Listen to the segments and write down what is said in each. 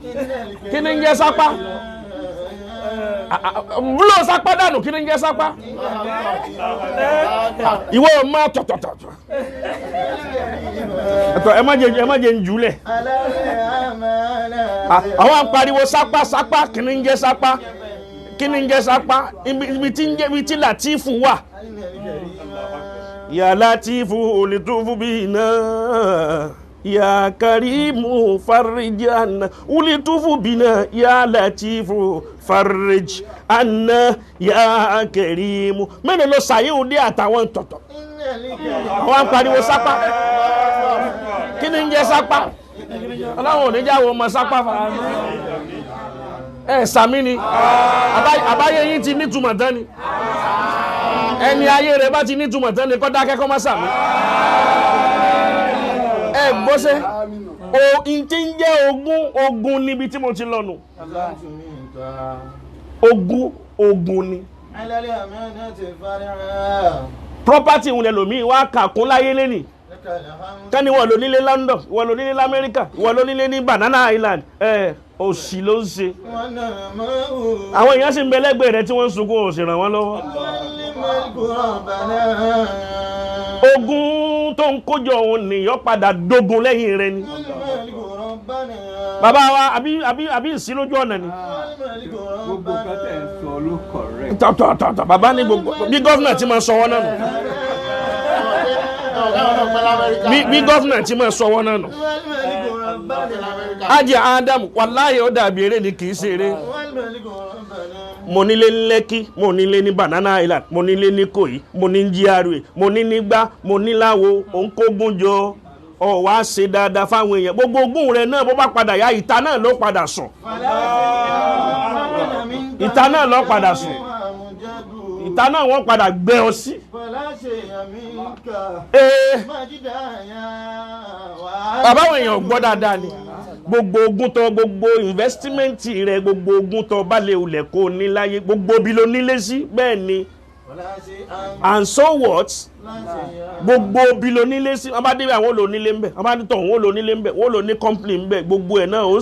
Kí ni ń jẹ́ sápá? Búlò sápá dànù, kí ni ń jẹ́ sápá? Ìwọ ò máa tọ̀tọ̀tọ̀. Ẹ̀tọ́ ẹ má jẹ́ ń jùlẹ̀. Àwọn apariwo sápá sápá, kí ni ń jẹ́ sápá? Kí ni ń jẹ́ sápá? Ibi tí ń jẹ́, ibi tí Làtífù wà. Ya Latifu ulitufu bina, Ya Karimu farij anna, ulitufu bina, Ya Latifu farij anna, Ya Karimu. Mélòó ló ṣàyẹ̀wò dé àtàwọn tọ̀tọ̀? Àwọn apariwo sápá. Kí ni ń jẹ́ sápá? Ọlọ́run ò ní jáwọ́ ọmọ sápá fa. Ẹ sàmí ni. Àbáyé yín ti nítumọ̀ tán ni. Ẹni ayé rẹ̀ bá ti nítumọ̀ tán ni kọ́ dákẹ́ kọ́ má sàmí. Ẹ gbọ́sẹ̀, o n ti ń jẹ́ ogún, ogún níbi tí mo ti lọ nù. Ogún, ogún ni. Property òun ẹlòmíì wá kàkún láyé lẹ́nì. Kẹ́ni wọ́n lò nílé London, wọ́n lò nílé Amẹ́ríkà, wọ́n lò nílé ní Banana Island. Ẹ òṣì ló ń ṣe. Àwọn èèyàn sì ń bẹ lẹ́gbẹ̀ẹ́ rẹ tí wọ́n ń sunkún, ò sì ràn wọ́n lọ́wọ́. Ogun tó ń kójọ òun nìyọ́ padà dógun lẹ́yìn rẹ ni. Bàbá wa àbí ìsí lójú ọ̀nà ni. Gbogbo kan tẹ̀ ń sọ ló correct. Tọ̀tọ̀tọ̀ bàbá ní gbogbo bí gọ́fìnà ti máa sọ wọ́n náà nù. Bí gọ́fìnà ti máa sọ wọ́n náà nù. Ájì Ádámù wàláhì ó dàbí eré ni kì í ṣe eré. Mo nílé ní Lẹ́kí, mo nílé ní Banana Island, mo nílé ní Kòyí, mo ní GRA, mo ní nígbà, mo ní láwo, òun kógun jọ. Ó wá ṣe dáadáa fáwọn èèyàn. Gbogbo ogún rẹ náà bó bá padà yá, ìta náà ló padà sùn. Ìta náà ló padà sùn. Ìta náà wọ́n padà gbé ọ sí. Bàbá àwọn èèyàn gbọ́ dáadáa ni. Gbogbo ogún tó, gbogbo ìnvẹ́stímẹ́ǹtì rẹ, gbogbo ogún tó bá lè ulẹ̀ kó ní láyé, gbogbo ibi ló nílé sí, bẹ́ẹ̀ ni. And so what? Gbogbo ibi ló nílé sí, wọ́n bá dé àwọn lò nílé ńbẹ̀, wọ́n bá dé tọ̀ wọ́n lò nílé ńbẹ̀, wọ́n lò ní company ńbẹ̀, gbogbo ẹ̀ náà ó ń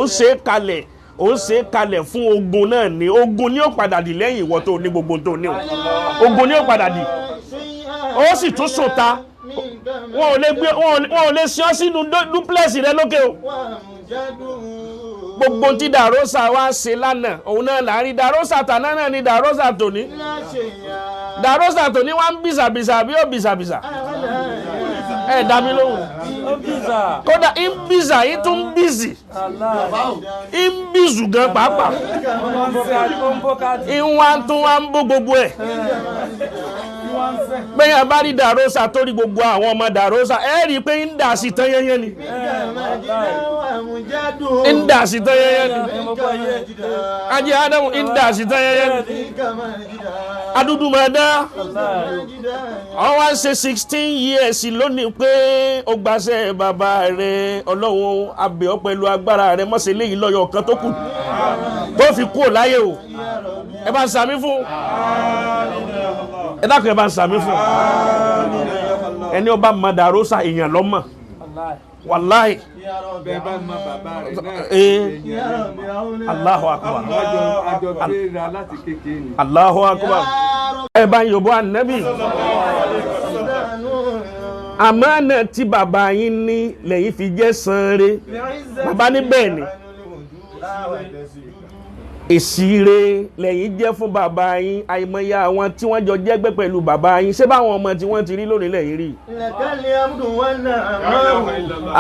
ṣe kalẹ̀, ó ń ṣe kalẹ̀ fún ogun náà ni. Ogun ni ó padà dì lẹ́yìn ìwọ tó ní gbogbo tó ní o. Ogun ni ó padà dì. Ó sì tún sùn ta. Wọn ò lè gbé, wọn ò lè ṣe ọ́ sínú duplex rẹ lókè o. Gbogbo tí Dàrósà wá ṣe lánàá, òun náà là ń rí. Dàrósà tàná náà ni Dàrósà tòní. Dàrósà tòní wá ń bìsàbìsà bí ó bìsàbìsà. Ẹ dá mi lóhùn. Kódà ń bìsà yín tún bìsì. Ń bìsù gan pàápàá. Ìwà tún wá ń bó gbogbo ẹ̀. Bẹ́ẹ̀ bá rí Dàrósà torí gbogbo àwọn ọmọ Dàrósà, ẹ rí i pé ń dà sí tán yẹ́yẹ́ ni. Ń dà sí tán yẹ́yẹ́ ni. Ajé Ádámù ń dà sí tán yẹ́yẹ́ ni. Adúdú máa dá. Wọ́n wá ń ṣe 16 years lónìí pé ó gbaṣẹ́ bàbá rẹ̀. Ọlọ́run abẹ́ ọ pẹ̀lú agbára rẹ̀, mọ́sẹ̀ léyìí lọ́yọ̀ kan tó kù tó fi kúrò láyé o. Ẹ bá ń sàmí fún. Ẹ dákun, ẹ bá ń sàmí fún. Ẹni ọba mọ Dàrósà èèyàn lọ́mọ. Wàláhì. Bẹ́ẹ̀ bá mọ bàbá rẹ̀ náà, èèyàn lọ́mọ. Allahu akbar. Àjọ gbéra láti kékeré ni. Allahu akbar. Ẹ bá ń yòbó ànábì. Àmánà tí bàbá yín ní lẹ́yìn fi jẹ́ sanre. Bàbá ní bẹ́ẹ̀ ni. Èsì re lẹ́yìn jẹ́ fún bàbá yín. Àìmọye àwọn tí wọ́n jọ jẹ́gbẹ́ pẹ̀lú bàbá yín, ṣé báwọn ọmọ tí wọ́n ti rí lónìí lẹ́yìn rí.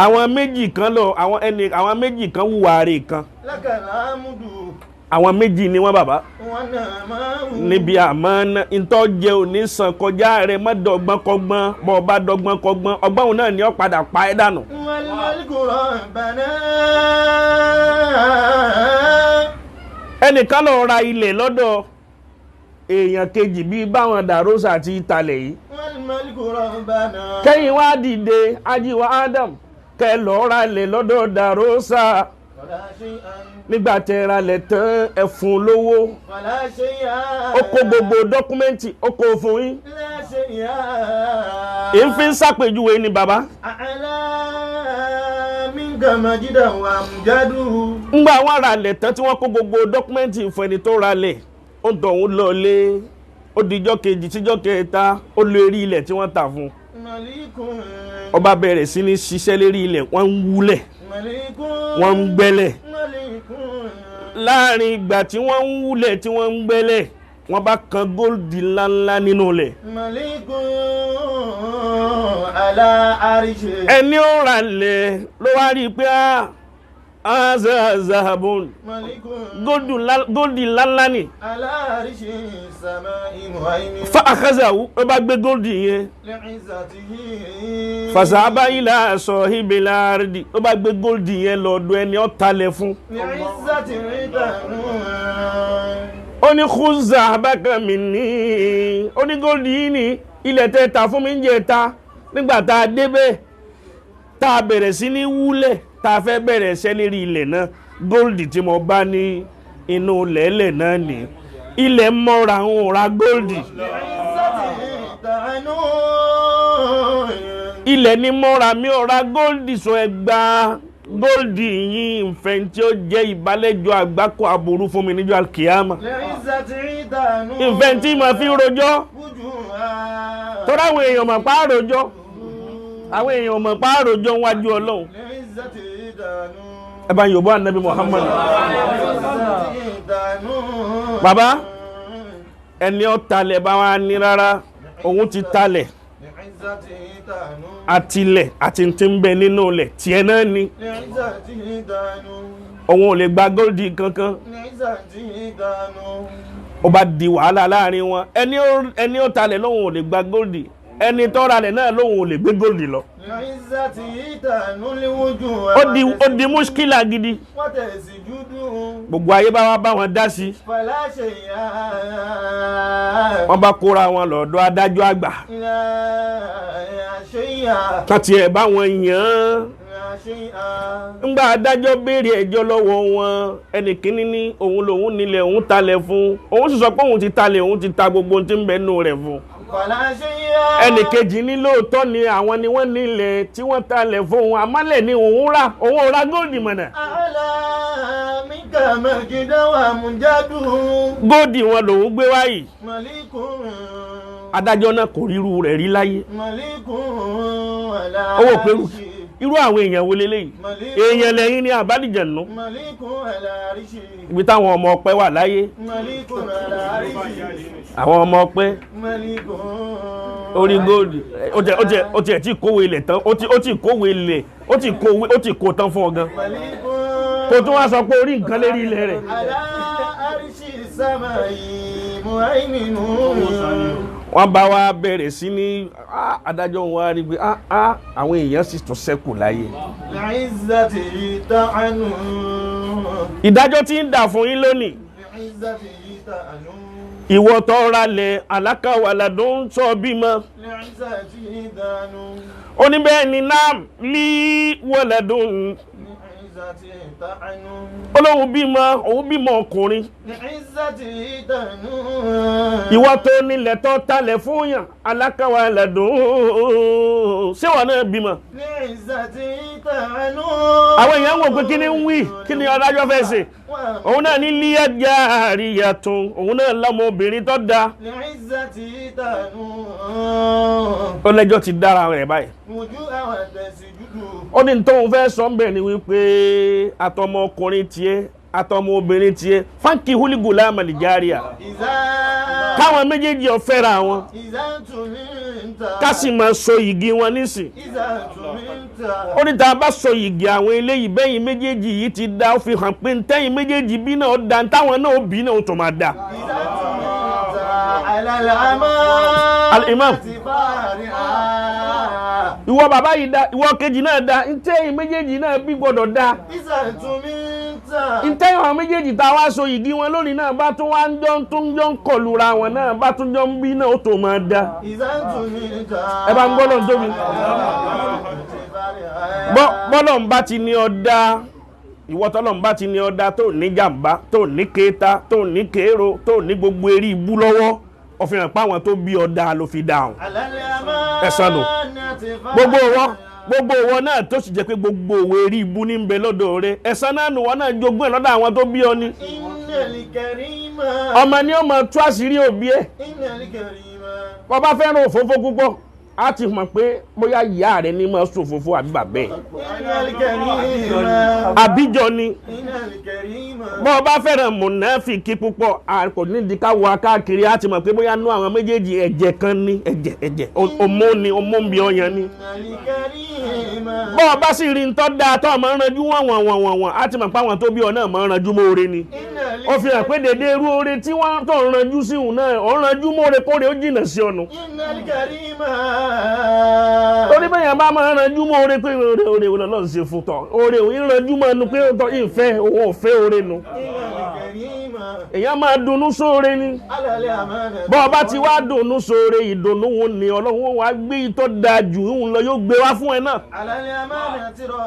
Àwọn méjì kan lọ, àwọn méjì kan wùwà rè kan. Àwọn méjì ni wọ́n bàbá. Níbi àmọ́ ntọ́ jẹ òní sàn kọjá rẹ, má dọ́gbọ́n kọ́gbọ́n, bọ́ ọ bá dọ́gbọ́n kọ́gbọ́n, ọgbọ́n òun náà ni ó padà pa ẹ́ dànù. Ẹnìkan lọ ra ilẹ̀ lọ́dọ̀ èèyàn kejì bíi báwọn Dàrósà àti ìtàlẹ̀ yìí. Kẹ́yìn wá dìde ajíwá Adam kẹ́ lọ ra ilẹ̀ lọ́dọ̀ Dàrósà. Nígbà tẹ́ ra lẹ̀ tán, ẹ fún lówó. Ó kó gbogbo dọ́kúmẹ́ǹtì, ó kó fún yín. Èyí fi ń ṣàpèjúwe ni bàbá. Ńgbà wọn ra lẹ̀ tán tí wọ́n kó gbogbo dọ́kúmẹ́ǹtì fún ẹni tó ra lẹ̀, ó ń tọ̀hún lọ lé, ó dijọ́ kejì síjọ́ kẹta, ó lé rí ilẹ̀ tí wọ́n tà fún. Ó bá bẹ̀rẹ̀ sí ní ṣiṣẹ́ lérí ilẹ̀, wọ́n ń wúlẹ̀, wọ́n ń gbẹ́lẹ̀. Láàrin ìgbà tí wọ́n ń wúlẹ̀ tí wọ́n ń gbẹ́lẹ̀, wọ́n bá kan góòlì ńláńlá nínú ilẹ̀. Ẹni ó ra lẹ̀ ló wá rí i pé azazahabun góòlì ńláńlá ni. Fa àkàzàwù ó bá gbé góòlì yẹn. Fàṣàbá ilà sọ ibìlà àrídì ó bá gbé góòlì yẹn lọ́dọ̀ ẹni ó talẹ̀ fún. Ó ní kúzà abákanmi ní, ó ní góòlì yìí ní ilẹ̀ tẹ́ ta fún mi ń jẹ ta nígbà tá a débẹ̀ tá a bẹ̀rẹ̀ sí ní wúlẹ̀ tá a fẹ́ bẹ̀rẹ̀ iṣẹ́ lérí ilẹ̀ náà, góòlì tí mo bá ní inú lẹ́lẹ̀ náà ní ilẹ̀ mọ́ra ń ra góòlì. Ilẹ̀ ni mọ́ra mi ò ra góòlì, sọ ẹgbàá góòlì yìí nfẹ̀ tí ó jẹ́ ìbálẹ́jọ́ àgbákò aburú fún mi níjọ́ alkiyama. Nfẹ̀ tí mo fi rojọ́, tọ́lá àwọn èèyàn mọ̀ pa á rojọ́, àwọn èèyàn mọ̀ pa á rojọ́ wájú Ọlọ́run. Ẹ bá Yorùbá Ànábì Muhammad. Bàbá ẹni ó talẹ̀ bá wa ní rárá, òun ti talẹ̀ àtilẹ̀ àti tí ń bẹ nínú ilẹ̀ tiẹ̀ náà ni. Òun ò lè gba góòlì kankan. Ó bá di wàhálà láàrin wọn. Ẹni ó talẹ̀ lóun ò lè gba góòlì, ẹni tó ralẹ̀ náà lóun ò lè gbé góòlì lọ. Ó di muskila gidi. Gbogbo ayé bá wá bá wọn dá sí. Wọ́n bá kóra wọn lọ́dọ̀ adájọ́ àgbà. Kàn tiẹ̀ bá wọn yàn án. Ńgbà adájọ́ béèrè ẹjọ́ lọ́wọ́ wọn, ẹnì kínní ní òun lòun nílẹ̀ òun talẹ̀ fún. Òun sì sọ pé òun ti talẹ̀, òun ti ta gbogbo ohun tí ń bẹ nínú rẹ̀ fún. Ẹnì kejì ní lóòótọ́ ni àwọn ni wọ́n nílẹ̀ tí wọ́n talẹ̀ fún òun, àmọ́lẹ̀ ni òun rà, òun ò ra góòlì mọ̀nà. Góòdì wọn lòun gbé wáyìí. Adájọ́ náà kò ríru rẹ̀ rí láyé. Ó wò pé irú àwọn èèyàn wo leléyìí? Èèyàn lẹ́yìn ní àbálìjẹ̀nù. Ibi táwọn ọmọ ọpẹ́ wà láyé. Àwọn ọmọ ọpẹ́ orí góòlì ó tiẹ̀ tí kówó ilẹ̀ tán, ó ti kówó ilẹ̀, ó ti kó tán fún ọ gan. Kò tún wá sọ pé orí nǹkan lérí ilẹ̀ rẹ̀. Wọ́n bá wa bẹ̀rẹ̀ sí ní adájọ́ wọn á rí pé àwọn èèyàn sì tún ṣẹ́kù láyé. Ìdájọ́ tí ń dà fún yín lónìí. Ìwọ tó ralẹ̀ alákàwàlà ló ń sọ bímọ. Ó ní bẹ́ẹ̀ ni nam lí wọ́lẹ̀dùn. Ó lóun bímọ, òun bímọ ọkùnrin. Ìwọ tó nílẹ̀ tó talẹ̀ fún yàn alákàwàlà dùn. Ṣé wọ́n náà bímọ? Àwọn èèyàn wò pé kí ni ń wí, kí ni adájọ́ fẹ́ ṣe? Òun náà ní líyàjà àríyàtún, òun náà lọ́mọbìnrin tó da. Ó lẹ́jọ́ ti dára rẹ̀ báyìí. Ó ní tóun fẹ́ sọ ń bẹ̀ ni wípé àtọmọ ọkùnrin tiẹ̀ àtọmọ obìnrin tiẹ̀ fáńkì húlígù láàmàlì járíà káwọn méjèèjì ó fẹ́ra wọn ká sì máa so igi wọn nísìn. Ó ní tá a bá so igi àwọn eléyìí bẹ́yìn méjèèjì yìí ti da, ó fi hàn pé ntẹ́yìn méjèèjì bí náà da, táwọn náà bí náà tó máa da. Al-Imam, ìwọ bàbá yìí da, ìwọ kejì náà da, ntẹ́yìn méjèèjì náà bí gbọ́dọ̀ da. Ntẹ́yìn àwọn méjèèjì tá a wá so igi wọn lónìí náà bá tún wá ń jọ tún jọ ń kọlura wọn náà bá tún jọ ń bí náà ó tó máa da. Ẹ bá ń gbọ́dọ̀ tóbi. Bọ́lọ̀ ń bá ti ní ọ dá, ìwọ tọ́lọ̀ ń bá ti ní ọ dá tó ní jàmbá, tó ní kéta, tó ní kéèrò, tó ní gbogbo eré ibú lọ́wọ́, ó fi hàn pé àwọn tó bí ọ dá ló fi dá wọn. Ẹ̀sán nù. Gbogbo wọn Gbogbo ìwọ náà tó sì jẹ́ pé gbogbo òwe rí ibú ní ń bẹ lọ́dọ̀ rẹ, ẹ̀san náà nù wọ́n náà jogún ẹ̀ lọ́dọ̀ àwọn tó bí ọ ni. Innal karima. Ọmọ ni ó máa tú àṣírí òbí ẹ̀. Innal karima. Bọ́ bá fẹ́ràn òfófó púpọ̀, á ti mọ̀ pé bóyá ìyá rẹ ní máa ṣòfófó àbí bàbá ẹ̀. Innal karima. Àbíjọ ni. Innal karima. Bọ́ bá fẹ́ràn mùnáfìkì púpọ̀, a kò nídìí ká wọ káàkiri, á ti mọ̀ pé bóyá nú àwọn méjèèjì ẹ̀jẹ̀ kan ní ẹ̀jẹ̀ ẹ̀jẹ̀ òmó ni òmó ń bí ọyàn ni. Innal karima. Bọ́ bá sì rí ntọ́ dáa tó ọmọ ranjú wọ̀n wọ̀n wọ̀n wọ̀n wọ̀n, á ti mọ̀ pé àwọn tó bí ọ náà máa ń ranjú mọ́ore ni. Innal Ó fi hàn pé dédé irú oore tí wọ́n tó ń ranjú sí òun náà, ó ń ranjú mọ́ore kóore ó jìnà sí ọ̀nù. Innal karima. Torí bẹ́ẹ̀ yẹn bá máa ń ranjú mọ́ oore pé oore oore wo lọ́lọ́run ṣe fún tọ̀, oore òun ń ranjú mọ́ ẹnu pé tọ́ ìfẹ́ òun ò fẹ́ oore nu. Innal karima. Èèyàn máa dunnú sóore ni. Alal amana. Bọ́ ọ bá ti wá dunnú sóore, ìdùnnú wo ni Ọlọ́run wá gbé ìtọ́ da jù ń lọ yóò gbé wá fún ẹ náà. Alal amana tira.